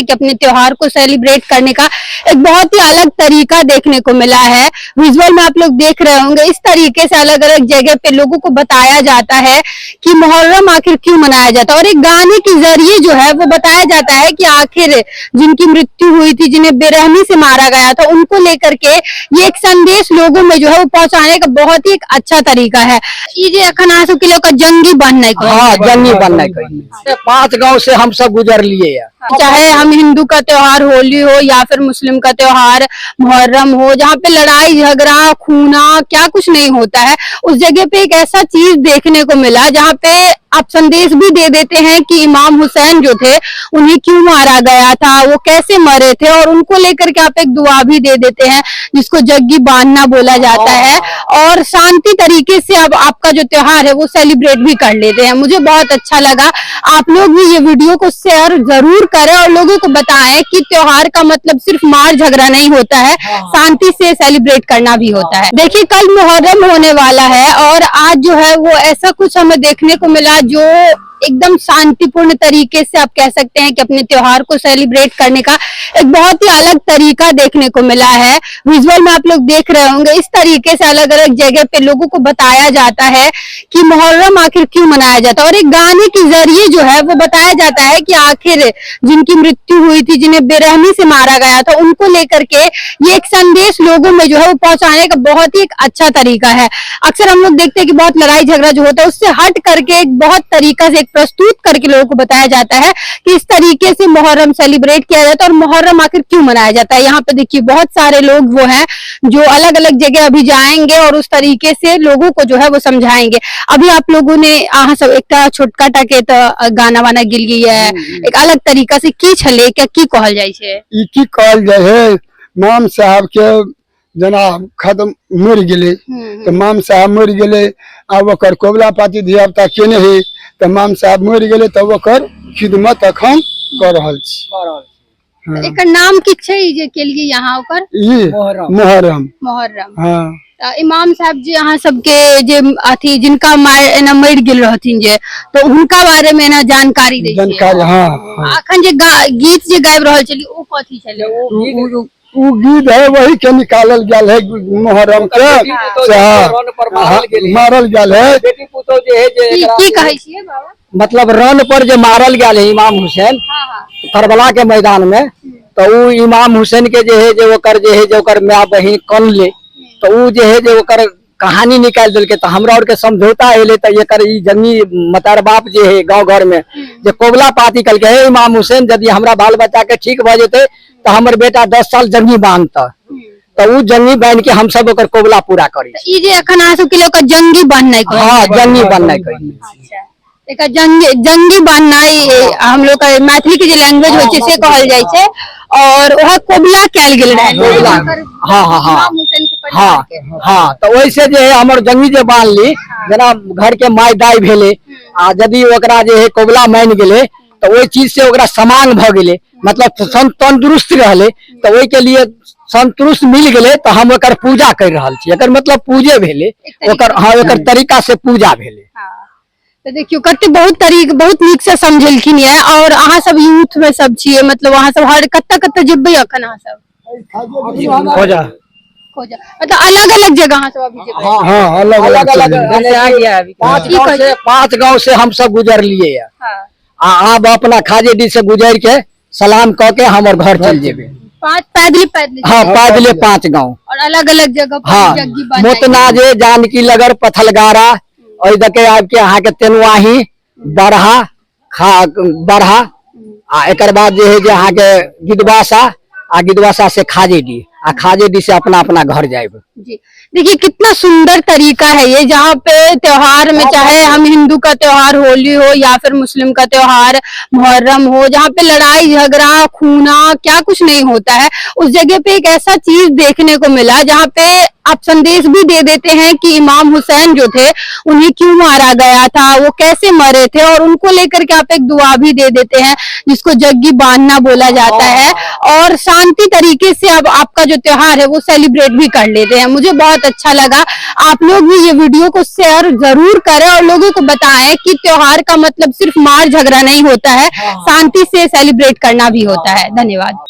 कि अपने त्योहार को सेलिब्रेट करने का एक बहुत ही अलग तरीका देखने को मिला है। विजुअल में आप लोग देख रहे होंगे, इस तरीके से अलग अलग जगह पे लोगों को बताया जाता है कि मुहर्रम आखिर क्यों मनाया जाता है और एक गाने के जरिए जो है वो बताया जाता है कि आखिर जिनकी मृत्यु हुई थी, जिन्हें बेरहमी से मारा गया था, उनको लेकर के ये एक संदेश लोगों में जो है वो पहुंचाने का बहुत ही एक अच्छा तरीका है। ई जे अखन अहाँ सबके लोग जंगी बनने को हाँ, जंगी बनने के 5 गांव से हम सब गुजर लिए है। चाहे हम हिंदू का त्योहार होली हो या फिर मुस्लिम का त्योहार मुहर्रम हो, जहाँ पे लड़ाई झगड़ा खूना क्या कुछ नहीं होता है, उस जगह पे एक ऐसा चीज देखने को मिला जहाँ पे आप संदेश भी दे देते हैं कि इमाम हुसैन जो थे उन्हें क्यों मारा गया था, वो कैसे मरे थे, और उनको लेकर के आप एक दुआ भी दे देते हैं जिसको जग्गी बांधना बोला जाता है, और शांति तरीके से अब आपका जो त्योहार है वो सेलिब्रेट भी कर लेते हैं। मुझे बहुत अच्छा लगा। आप लोग भी ये वीडियो को शेयर जरूर करें और लोगों को बताएं कि त्योहार का मतलब सिर्फ मार झगड़ा नहीं होता है, शांति से सेलिब्रेट करना भी होता है। देखिए, कल मुहर्रम होने वाला है और आज जो है वो ऐसा कुछ हमें देखने को मिला जो एकदम शांतिपूर्ण तरीके से आप कह सकते हैं कि अपने त्योहार को सेलिब्रेट करने का एक बहुत ही अलग तरीका देखने को मिला है। विजुअल में आप लोग देख रहे होंगे, इस तरीके से अलग अलग जगह पे लोगों को बताया जाता है कि मुहर्रम आखिर क्यों मनाया जाता है और एक गाने के जरिए जो है वो बताया जाता है कि आखिर जिनकी मृत्यु हुई थी, जिन्हें बेरहमी से मारा गया था, उनको लेकर के ये एक संदेश लोगों में जो है वो पहुंचाने का बहुत ही एक अच्छा तरीका है। अक्सर हम लोग देखते हैं कि बहुत लड़ाई झगड़ा जो होता है उससे हट करके एक बहुत तरीका से एक प्रस्तुत करके लोगों को बताया जाता है कि इस तरीके से मुहर्रम सेलिब्रेट किया जाता है और मुहर्रम आखिर क्यों मनाया जाता है। यहाँ पे देखिए, बहुत सारे लोग वो हैं जो अलग अलग जगह अभी जाएंगे और उस तरीके से लोगों को जो है वो समझाएंगे। अभी आप लोगों ने अहाँ सब एकटा छोटका टा के तऽ गाना वाना गेलियै है, एक अलग तरीका से की छलै, क्या की कहल जाइ छै? ई की कहल जाइ है, माम साहब के जेना खत्म मरि गेलै तऽ माम साहब मरि गेलै, आब ओकर कबुला पाती धिया पुता केने है, तऽ माम साहब मरि गेलै तऽ ओकर खिदमत अखन कऽ रहल छी। हाँ। एकर नाम की छै ई जे केलियै यहाँ ओकर? ई मोहर्रम। मोहर्रम। मुहर्रम। हाँ। तऽ इमाम साहब जे अहाँ सबके जे अथी जिनका मार एना मरि गेल रहथिन जे, तऽ हुनका बारे में एना जानकारी दै छियै? जानकारी, हाँ हाँ। अखन जे गीत जे गाबि रहल छलियै ओ कथी छलै? उ गीत है, वही के निकालल गेल है मोहर्रम के से, हाँ, रण पर मारल गेल है। मारल गेल है। बेटी पुतोह जे है जे की एकरा की कहै छियै बाबा? मतलब रण पर जे मारल गेल है इमाम हुसैन हाँ हाँ करबला के मैदान में, तो उ इमाम हुसैन के जे है जे ओकर जे है जे ओकर माय बहिन कनले, तो उ जे है जे ओकर कहानी निकालि देलकै, तऽ हमरा आरके समझौता एलै, तऽ एकर ई जंगी मतार बाप जे है गाँव घर में जे कबुला पाती कलकै, हे इमाम हुसैन, यदि हमरा बाल बच्चा के ठीक भऽ जेतै तऽ हमर बेटा 10 साल जंगी बान्हतै, तऽ उ जंगी बान्हि के हमसब ओकर कबुला पूरा करी। ई जे अखन अहाँ सबके लोग जंगी बननाइ कहै हाँ, जंगी बननाइ कहै। अच्छा, एकर जंगी जंगी बननाइ हम लोग के मैथिली के जे लैंग्वेज होइ छै से कहल जाइ छै, और वह कबुला कयल गेल रहै। कबुला, हाँ हाँ हाँ इमाम हुसैन के परिवार हाँ के। हाँ, तऽ ओहिसे जे है हमर जंगी जे बान्हली, जेना घर के माय दाय भेलै, आ यदि ओकरा जे है कबुला मानि गेलै तऽ ओहि चीज से ओकरा समांग भऽ गेलै, मतलब तंदुरुस्त रहलै, तऽ ओहिके लिए संतुष्ट मिल गेलै, तऽ हम ओकर पूजा करि रहल छी। एकर मतलब पूजे भेलै ओकर, हाँ, ओकर तरीका से पूजा भेलै। हाँ। तऽ देखियौ, कते बहुत तरीक बहुत नीक से समझेलखिन ये। और अहाँ सब यूथ में सब छियै, मतलब अहाँ सब हर कतऽ कतऽ जेबै अखन अहाँ सब? खोजा। खोजा, मतलब अलग अलग जगह अहाँ सब अभी जेबै? हाँ। हाँ, अलग अलग अलग अलग चलि। पांच की गांव कहै से, 5 गांव से हम सब गुजरलिए है। हाँ। आ आब अपना खाजेडी से गुजर के सलाम कऽ के हमर घर चलि जेबै। पांच पैदले पैदले? हाँ, पैदले 5 गांव। और अलग अलग जगह पर हाँ। जग्गी बनाइ? मोतना जे जानकी नगर, पथलगारा, ओहि दके आबि के अहाँके तेनुआही, बरहा, खा बरहा, आ एकर बाद जे है जे अहाँके गिदवासा, आ गिदवासा से खाजेडी, आ खाजेडी से अपना अपना घर जायब। जी, देखिए कितना सुंदर तरीका है ये, जहाँ पे त्योहार में चाहे हम हिंदू का त्योहार होली हो या फिर मुस्लिम का त्योहार मुहर्रम हो, जहाँ पे लड़ाई झगड़ा खूना क्या कुछ नहीं होता है, उस जगह पे एक ऐसा चीज देखने को मिला जहाँ पे आप संदेश भी दे देते हैं कि इमाम हुसैन जो थे उन्हें क्यों मारा गया था, वो कैसे मरे थे, और उनको लेकर के आप एक दुआ भी दे देते हैं जिसको जग्गी बांधना बोला जाता है। और शांति तरीके से अब आपका जो त्योहार है वो सेलिब्रेट भी कर लेते हैं। मुझे बहुत अच्छा लगा। आप लोग भी ये वीडियो को शेयर जरूर करें और लोगों को बताएं कि त्योहार का मतलब सिर्फ मार झगड़ा नहीं होता है, शांति से सेलिब्रेट करना भी होता है। धन्यवाद।